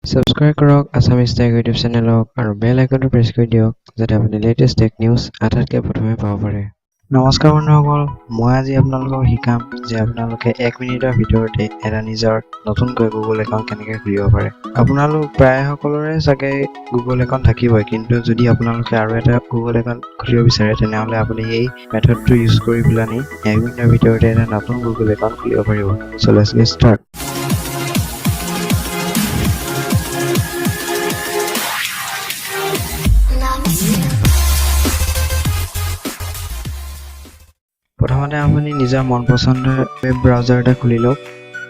Subscribe কৰক Assamese tech YouTube চেনেলক আৰু বেল আইকনটো press কৰি দিয়ক, যাতে আপুনি লেটেষ্ট টেক নিউজ আটাইতকৈ প্ৰথমে পাব পাৰে। নমস্কাৰ বন্ধুসকল, মই আজি আপোনালোকক শিকাম যে আপোনালোকে 1 মিনিটৰ ভিতৰতে এটা নিজৰ নতুনকৈ গুগল একাউণ্ট কেনেকৈ খুলিব পাৰে। আপোনালোক প্ৰায় সকলোৰে চাগে গুগল একাউণ্ট থাকিবই, কিন্তু যদি আপোনালোকে আৰু এটা গুগল একাউণ্ট খুলিব বিচাৰে, তেনেহ'লে আপুনি এই মেথডটো ইউজ কৰি পেলানি 1 মিনিটৰ ভিতৰতে এটা নতুন গুগল একাউণ্ট খুলিব পাৰিব। So let's get start. প্ৰথমতে আপুনি নিজৰ মন পচন্দৰ ৱেব ব্ৰাউজাৰ এটা খুলি লওক।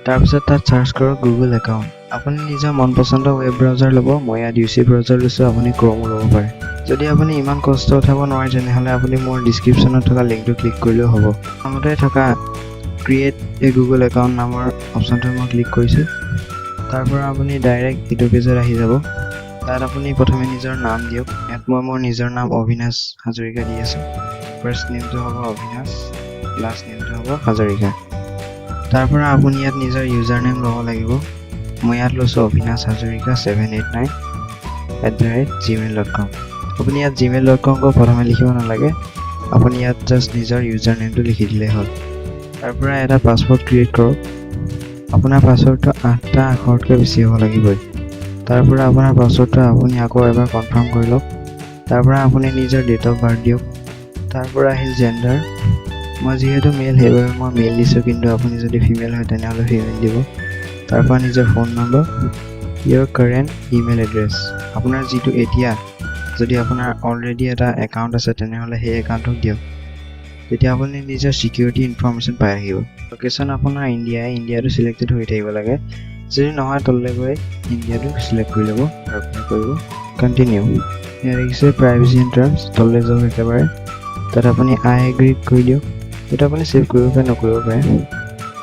তাৰপিছত তাত চাৰ্চ কৰক গুগল একাউণ্ট। আপুনি নিজৰ মন পচন্দৰ ৱেব ব্ৰাউজাৰ ল'ব। মই ইয়াত ইউ চি ব্ৰাউজাৰ লৈছোঁ, আপুনি ক্ৰমো ল'ব পাৰে। যদি আপুনি ইমান কষ্ট উঠাব নোৱাৰে, তেনেহ'লে আপুনি মোৰ ডিছক্ৰিপশ্যনত থকা লিংকটো ক্লিক কৰিলেও হ'ব। প্ৰথমতে থকা ক্ৰিয়েট এ গুগল একাউণ্ট নামৰ অপশ্যনটো মই ক্লিক কৰিছোঁ। তাৰ পৰা আপুনি ডাইৰেক্ট এইটো পেজত আহি যাব। তাত আপুনি প্ৰথমে নিজৰ নাম দিয়ক। ইয়াত মই মোৰ নিজৰ নাম অবিনাশ হাজৰিকা দি আছোঁ। ফাৰ্ষ্ট নেমটো হ'ব অবিনাশ, লাষ্ট নেমটো হ'ব হাজৰিকা। তাৰ পৰা আপুনি ইয়াত নিজৰ ইউজাৰ নেম ল'ব লাগিব। মই ইয়াত লৈছোঁ অবিনাশ হাজৰিকা 789@gmail.com। আপুনি ইয়াত জিমেইল ডট কমকৈ প্ৰথমে লিখিব নালাগে, আপুনি ইয়াত জাষ্ট নিজৰ ইউজাৰ নেমটো লিখি দিলেই হ'ল। তাৰ পৰা এটা পাছৱৰ্ড ক্ৰিয়েট কৰক। আপোনাৰ পাছৱৰ্ডটো 8টা আখৰতকৈ বেছি হ'ব লাগিবই। তাৰ পৰা আপোনাৰ পাছৱৰ্ডটো আপুনি আকৌ এবাৰ কনফাৰ্ম কৰি লওক। তাৰ পৰা আপুনি নিজৰ ডেট অফ বাৰ্থ দিয়ক। তাৰ পৰা আহিল জেণ্ডাৰ। মই যিহেতু মেল, সেইবাবে মই মেল দিছোঁ, কিন্তু আপুনি যদি ফিমেল হয় তেনেহ'লে ফিমেল দিব। তাৰ পৰা নিজৰ phone number, your current email address, আপোনাৰ যিটো এতিয়া যদি আপোনাৰ অলৰেডি এটা একাউণ্ট আছে, তেনেহ'লে সেই একাউণ্টটোক দিয়ক। তেতিয়া আপুনি নিজৰ ছিকিউৰিটি ইনফৰ্মেশ্যন পাই আহিব। লোকেশ্যন আপোনাৰ ইণ্ডিয়াটো চিলেক্টেড হৈ থাকিব লাগে। যদি নহয়, তললৈ গৈ ইণ্ডিয়াটো চিলেক্ট কৰি ল'ব। তাৰপৰা কৰিব কণ্টিনিউ। ইয়াত দেখিছে প্ৰাইভেচি এণ্ড টাৰ্মছ, তললৈ যাওক একেবাৰে। তাত আপুনি আই এগ্ৰী কৰি দিয়ক। সেইটো আপুনি ছেভ কৰিব পাৰে, নকৰিব পাৰে।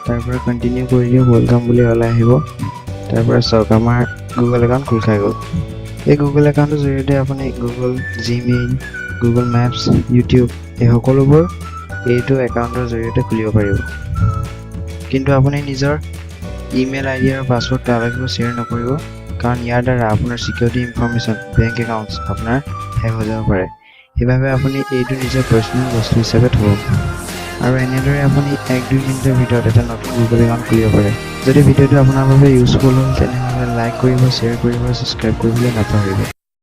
তাৰ পৰা কণ্টিনিউ কৰি দিয়ক। Welcome বুলি ওলাই আহিব। তাৰ পৰা চাওক, আমাৰ গুগল একাউণ্ট খোল খাই গ'ল। এই গুগল একাউণ্টটোৰ জৰিয়তে আপুনি Google Gmail, Google maps, YouTube এই সকলোবোৰ এইটো একাউণ্টৰ জৰিয়তে খুলিব পাৰিব। কিন্তু আপুনি নিজৰ ইমেইল আই ডি আৰু পাছৱৰ্ড কাৰোবাকো শ্বেয়াৰ নকৰিব, কাৰণ ইয়াৰ দ্বাৰা আপোনাৰ ছিকিউৰিটি ইনফৰ্মেশ্যন, বেংক একাউণ্টছ আপোনাৰ হেক হৈ যাব পাৰে। সেইবাবে আপুনি এইটো নিজৰ পাৰ্চনেল বস্তু হিচাপে থ'ব। আৰু এনেদৰে আপুনি 1-2 মিনিটৰ ভিতৰত এটা নতুন গুগল একাউণ্ট খুলিব পাৰে। যদি ভিডিঅ'টো আপোনাৰ বাবে ইউজফুল হ'ল, তেনেহ'লে লাইক কৰিব, শ্বেয়াৰ কৰিব, ছাবস্ক্ৰাইব কৰিবলৈ নাপাহৰিব।